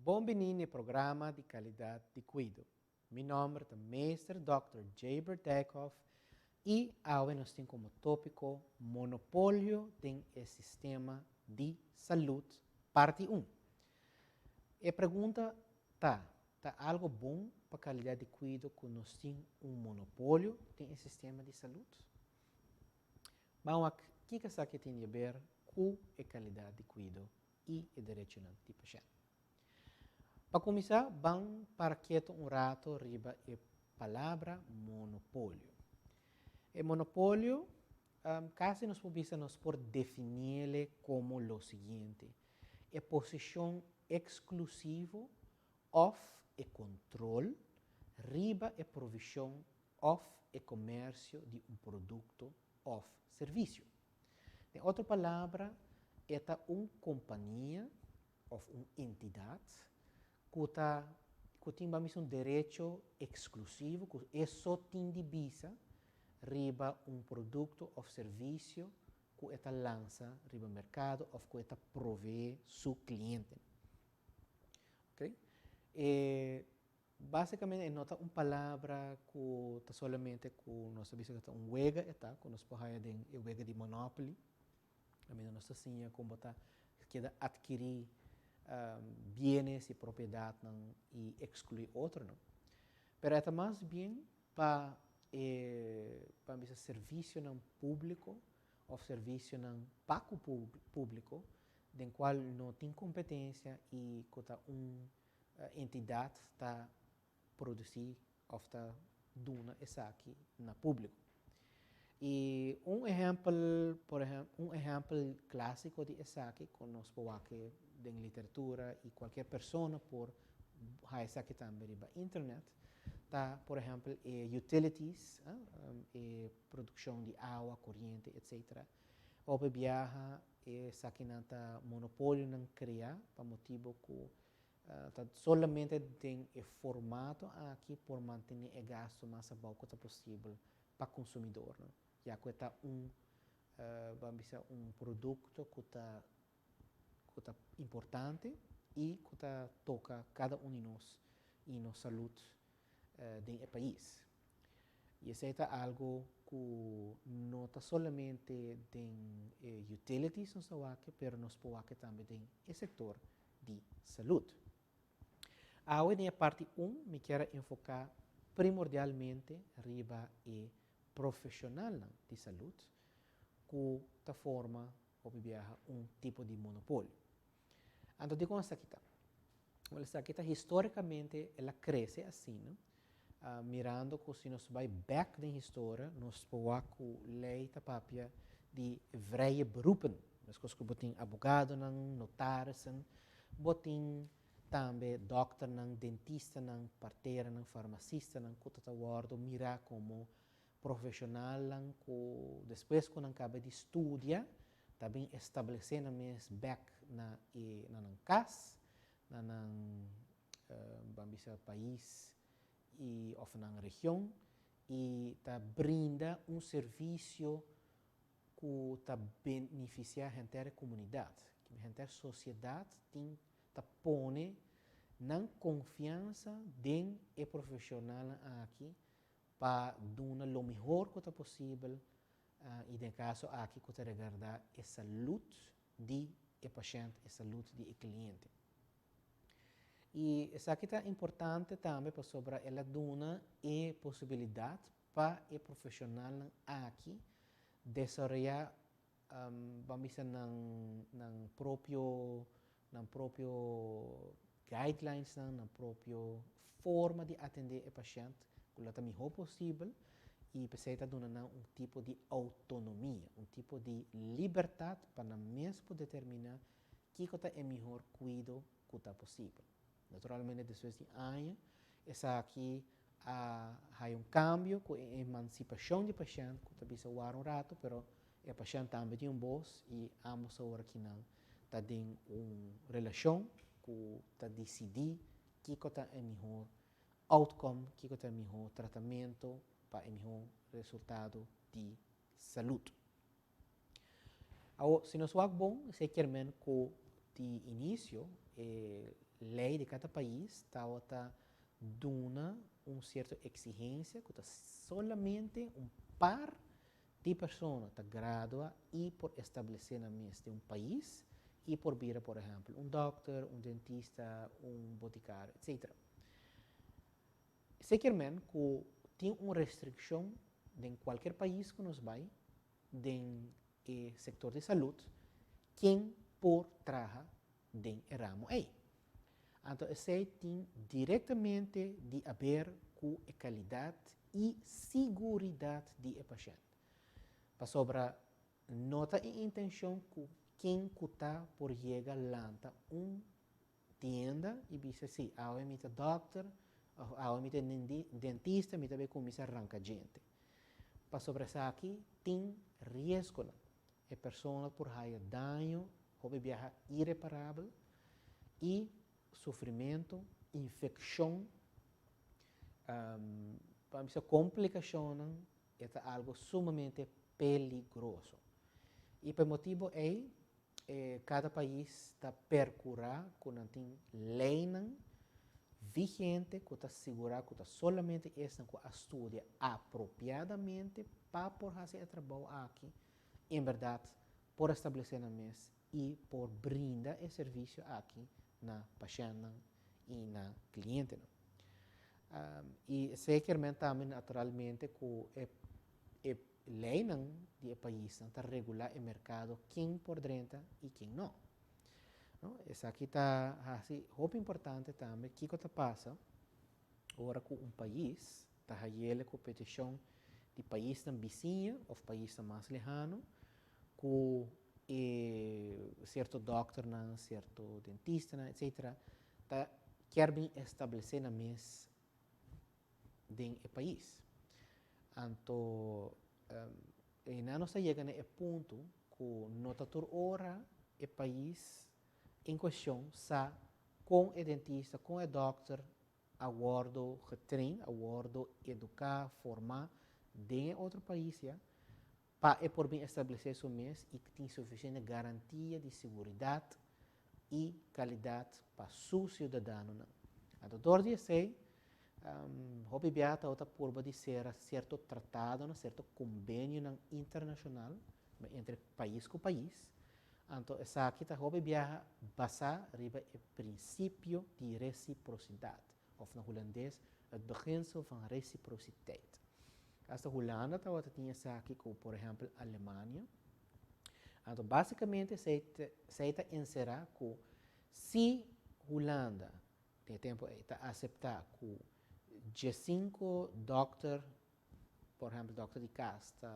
Bon bini na programa di Calidad di Cuido. Mi nomber ta Meester Dr. Jaber Dijkhoff y awe nos tin como topico monopolio den e sistema di salud, parti 1. E pregunta ta: ta algo bon pa calidad di cuido cu nos tin un monopolio den e sistema di salud? Ban wak kico esaki tin di haber cu e calidad di cuido y e derechonan di pashent. Pa cuminsa, ban para keto un rato riba e palabra monopolio. E monopolio, casi nos por bisa, nos por defini como lo siguiente: e posicion exclusivo of e control riba e provision of e comercio di un producto of servicio. Den otro palabra, e ta un compania of un entidad cu tin un derecho exclusivo, cu e so tin di bisa riba un producto of servicio cu e ta lansa riba mercado of cu e ta provee su cliente. Okay? E, basicamente, no ta un palabra cu ta solamente cu nos sa cu ta un wega, ta, cu nos por den e wega di Monopoly. Ami nos asina con ta keda adkiri bienes y propiedad y exclui otro, no? Pero ta mas bien pa servicionan publico of servicionan pa publico, den cual no tin competencia y cu ta un entidad ta produci of ta duna esaki na publico. Y un ehempel, por ehempel, un ehempel clasico di esaki, cu nos por den literatura y cualkier persona por esaki tambe riba internet, ta, por ehempel, utilities, e produccion di awa, coriente, etc. Of biaha, esaki nan ta monopolionan crea pa motibo cu ta solamente den e formato aki por mantene e gasto mas abou cu posibel pa consumidor, no? Ya cu ta un ban bisa, un producto cu ta importante y cu ta toca cada un di nos y nos salud den e pais. Y esey ta algo cu no ta solamente den utilities nos ta wak, pero nos por wak tambe den e sector di salud. Awe, den parti 1, mi kier enfoca primordialmente riba e profesional di salud cu ta forma of biaha un tipo di monopolio. Anto, di con esaki ta? Esaki ta historicamente el a crece asina, no? Mirando cu si nos bay back den historia, nos por cu ley ta papia di vrije beroepen. Mescos cu bo tin abogadonan, notarissen, bo tin tambe dokternan, dentistanan, parteranan, farmacistanan, cu ta wordo mira como profesionalnan cu despues cu nan caba di studia, tambe establece nan mes back na nan cas, na nan ban bisa, pais y of na region y ta brinda un servicio cu ta beneficia henter comunidad, cu henter sociedad tin ta pone nan confiansa den e profesional aki pa duna lo mihor cu ta posibel y den caso aki cu ta regarda e salud di e pashent, e salud di e cliente. Y esaki ta importante tambe pasobra el a duna e posibilidad pa e profesional aki desaroya ban bisa, nan propio guidelines, nan propio forma di atende e pashent cu ta mihor posibel y p'esey ta duna un tipo di autonomia, un tipo di libertad pa nan mes por determina kico ta e mihor cuido cu ta posibel. Naturalmente, despues di aña, esaki a un cambio cu e emancipacion di pashent, cu ta bisa un rato, pero e pashent tambe tin un voz y ambos awor aki nan ta den un relacion cu ta dicidi kico ta e mihor outcome, kico ta e mihor tratamento pa e mihor resultado di salud. Awor, si nos wak bon, esey kiermen cu di inicio, lei di kada pais tabata duna un sierto eksigensia ku ta solamente un par di persona ta gradua i por establesé nan mes den un pais i por bira, por ehèmpel, un dòkter, un dentista, un botikario, etcetera. Esei kier men ku tin un restrikshon den kualker pais ku nos bai den e sektor di salud, ken por traha den e ramo ei. Anto esei tin direktamente di aber ku e kalidat i siguridat di e pashènt. Pasobra no ta e intenshon ku ken ku ta por yega lanta un tienda i bisa si, awe mi ta dòkter òf awe mi ta dentista, mi ta bai kuminsá ranka djente. Pasobra esaki tin riesgonan. E persona por haya daño, hopi biaha ireparabel, i sufrimentu, infekshon, pa mi bisa komplikashonnan, e ta algu sumamente peligroso. I pa e motibu ei, kada pais ta perkurá ku nan tin leinan vigente ku ta sigurá ku ta solamente esnan ku a studia apropiadamente pa por hasi e trabou aki en bèrdat por establesé nan mes i por brinda e servisio aki na pashèntnan i na klientenan. I esei kier men tambe naturalmente ku e e leinan di e paisnan ta regulá e merkado ken por drenta i ken no. No? Esaki ta hasi hopi importante tambe kiko ta pasa ora ku un pais ta hayele ku petishon di paisnan bisiña òf paisnan mas lehano ku e sierto dòkternan, sierto dentistanan, etsetera, ta kier bin establesé nan mes den e pais. Anto einan nos a yega na e punto ku no ta tur ora e pais en kuestion sa kon e dentista, kon e dòkter a wòrdu getrain, a wòrdu eduká, formá den e otro pais ya, pa e por bin establesé su mes i tin sufisiente garantia di siguridat i kalidat pa su siudadanonan. Anto dor di esei, hopi biaha tabata purba di sera sierto tratadonan, sierto kombenionan internashonal entre pais ku pais. Anto esaki ta hopi biaha basá riba e prinsipio di resiprosidat, òf na hulandes, het beginsel van reciprociteit. Asta Hulanda tabata tin esaki ku, por ehèmpel, Alemania. Anto básikamente esei ta enserá ku si Hulanda den e tempu ei ta aseptá ku diesinku dòkter, por ehèmpel dòkter di kas ta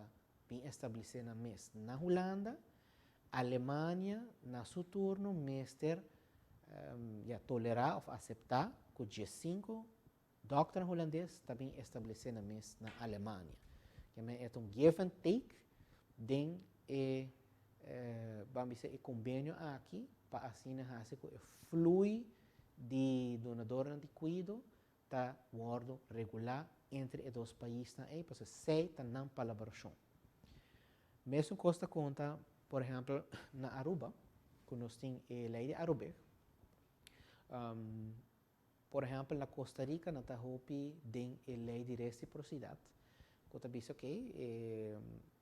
bin establesé nan mes na Hulanda, Alemania na su turno mester ya tolerá òf aseptá ku diesinku Dòkternan hulandes ta bin establesé nan mes na Alemania. Keme e ta un give and take den e ban bisa e kombenio aki pa asina hasi ku e flui di dunadornan di kuido ta wòrdu regulá entre e dos paisnan ei pasobra esei ta nan palabrashon. Mesun kos ta konta por ehèmpel na Aruba ku nos tin e lei di Arubig. Por ehèmpel na Costa Rica nan ta hopi den e lei di resiprosidad ku ta bisa ok e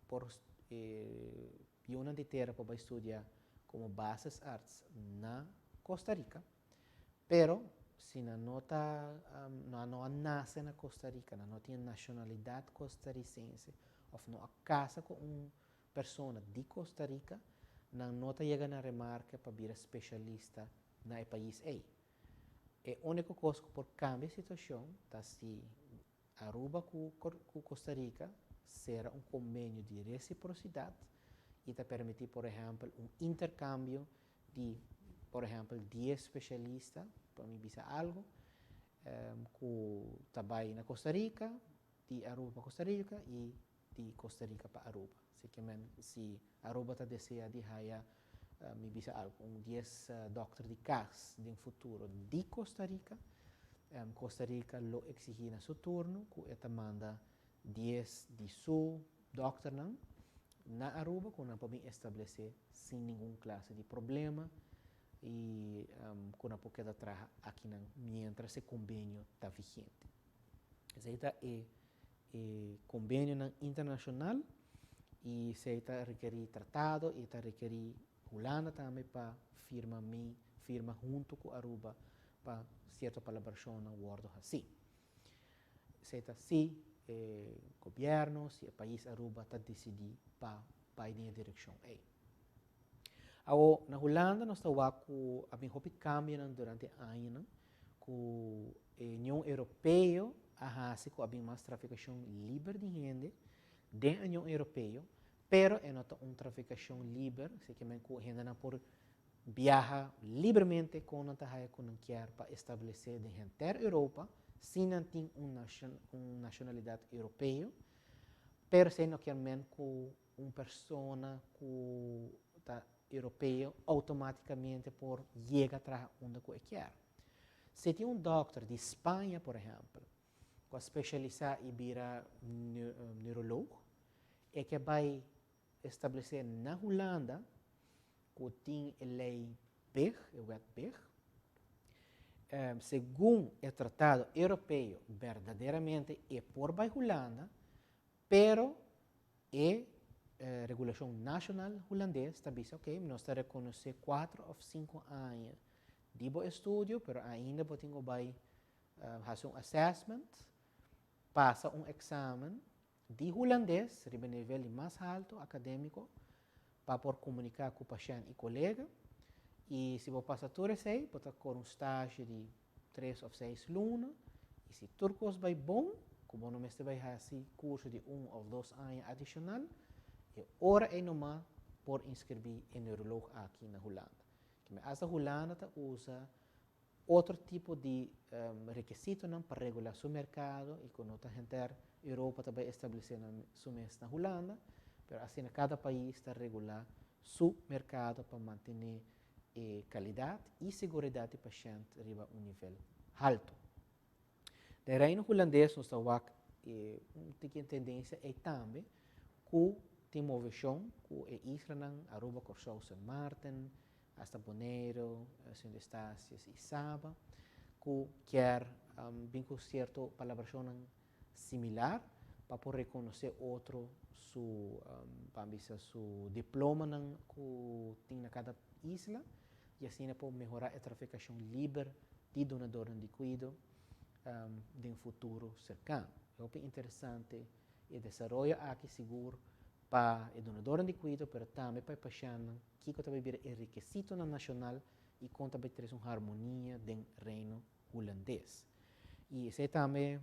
por e yunan di tera por bai studia komo basisarts na Costa Rica pero si nan no ta nan no a nase na Costa Rica nan no tin e nashonalidat kostarisense òf no a kasa ku un persona di Costa Rica nan no ta yega na remarke pa bira speshalista na e pais ei. E úniko kos ku por kambia e situashon ta si Aruba ku ku Costa Rica sera un kombenio di resiprosidat i ta permití por ehèmpel un interkambio di por ehèmpel dies spesialista, pa mi bisa algu, ku ta bai na Costa Rica, di Aruba pa Costa Rica i di Costa Rica pa Aruba. Si ke men si Aruba ta desea di haya mi bisa algo un dies dokter di kas den futuro di Costa Rica, Costa Rica lo exigi na su turno ku e ta manda dies di su dokternan na Aruba ku nan por bin establese sin ningun klase di problema. y cu nan por keda traha akinan mientras e convenio ta vigente. Esey ta e convenionan internacional y esey ta rekeri tratado y ta rekeri Hulanda tambe pa firma mi firma hunto cu Aruba pa cierto palabracionnan wordo haci. Esey ta si e gobierno, si e pais Aruba ta dicidi pa bay den e direccion ey. Awo, na Hulanda nos ta wak cu a bin hopi cambionan durante e añanan cu e Union Europeo a haci cu a bin mas traficacion liber di hende den Union Europeo, pero e no ta un traficacion liber, si ke men cu hendenan por biaha libremente con nan ta haya cu nan kier pa establece den henter Europa, si nan tin un un nacionalidad Europeo, pero esey no kier men cu un persona cu ta Europeo automaticamente por yega traha unda cu e kier. Si tin un dokter di Spaña, por ehempel, cu a specialisa y bira neuroloog, e ke bay establece na Hulanda cu tin e ley BIG, e wet BIG, segun e tratado Europeo berdaderamente e por bay Hulanda, pero e regulacion nacional Hulandes ta bisa, ok, nos ta reconoce 4 of 5 aña di bo estudio, pero ainda bo tin cu bay haci un assessment, pasa un examen di Hulandes riba nivel di mas halto academico pa por comunica cu pashent y colega. Y si bo pasa tur esey, bo ta core un stage di 3 of 6 luna y si tur cos bay bon, cu bo no mester bay haci curso di 1 of 2 aña adicional, e ora ey noma por inscribi e neuroloog aki na Hulanda. Keme hasta Hulanda ta usa otro tipo di rekisitonan pa regula su merkado i ku no ta henter Europa ta bai establesé nan su mes na Hulanda, pero asina kada pais ta regula su merkado pa mantené e kalidat i seguridat di pashènt riba un nivel haltu. Den Reino Hulandes nos ta wak e un tiki tendensia ei tambe ku tin moveshon ku e islanan Aruba, Kòrsou, Sint Maarten, hasta Boneiru, Sint Eustatius i Saba, ku kier bin ku sierto palabrashonnan similar pa por rekonosé otro su, ban bisa, su diplomanan ku tin na kada isla i asina por mehorá e trafikashon liber di dunadornan di kuido den futuro serkano. E hopi interesante e desaroyo aki sigur pa e dunadornan di kuido pero tambe pa e pashèntnan. Kiko ta bai bira e rekesitonan nashonal i kon ta bai trese un harmonia den Reino Hulandes? I esei tambe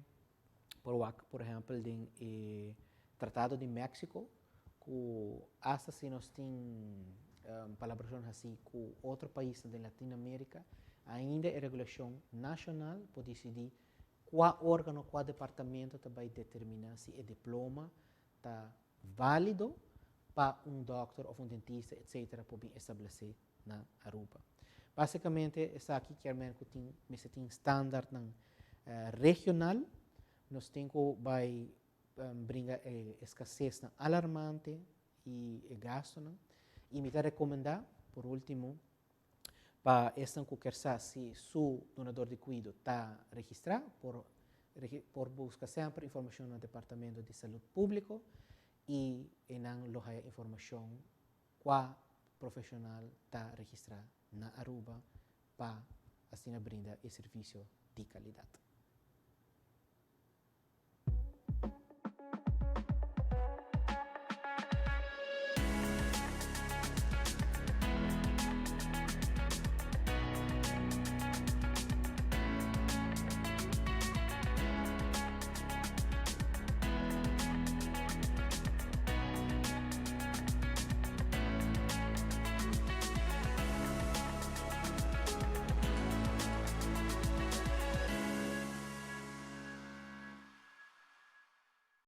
por wak, por ehèmpel, den e Tratado di Meksiko, ku asta si nos tin palabrashon hasí ku otro paisnan den Latinoamerika, ainda e regulashon nashonal por disidí kua órgano, kua departamento ta bai determiná si e diploma ta válido pa un dòkter òf un dentista etcetera por bin establesé na Aruba. Básikamente esaki kier men ku tin mester tin standaardnan regional, nos tin ku bai bringa e eskasesnan alarmante i e gastunan i mi ta rekomendá por último Pa esnan ku kier sa si su dunador di kuido ta registrá, por por buska semper informashon na Departamento di Salud Públiko i einan lo haya informashon kua profeshonal ta registrá na Aruba pa asina brinda e servisio di kalidat.